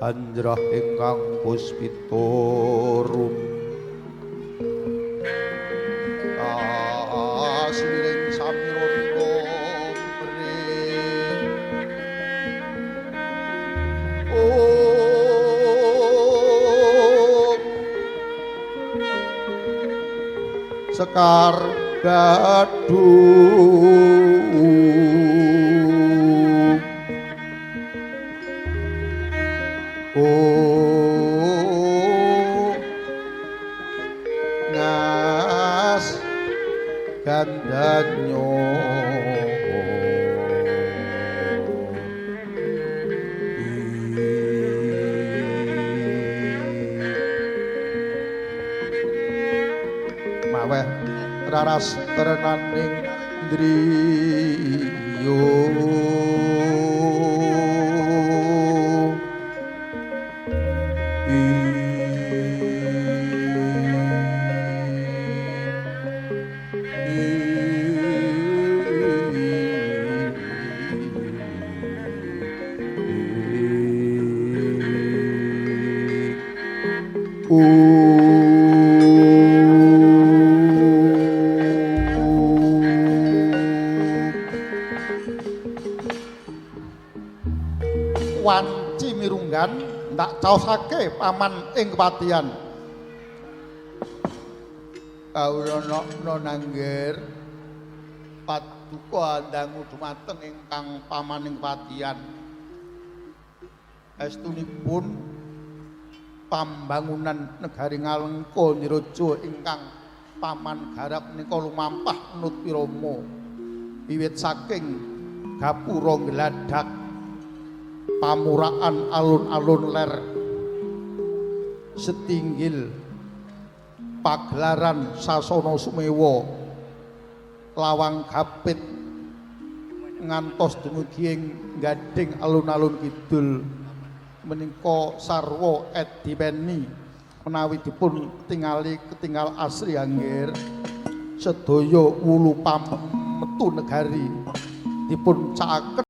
Anjrah ingkang puspita rum asliring samirana mring om sekar gadung ngas gandanyo maweh raras terenaning driya. Wanci mirunggan ndak caosake paman ing kepatihan. Kawula nokno nanggir paduka andangu dumateng ingkang paman ing kepatihan. Estunipun pambangunan negari Ngalengka Niraja ingkang paman garap menika lumampah nut wirama. Wiwit saking gapura ngladak pamuraan alun-alun ler setinggil pagelaran sasana sumewa lawang gapit ngantos dumugi ing Gading alun-alun kidul menika sarwa edipeni menawi dipun tingali ketinggal asri anggir sedaya wulu pametu negari dipun cakaken.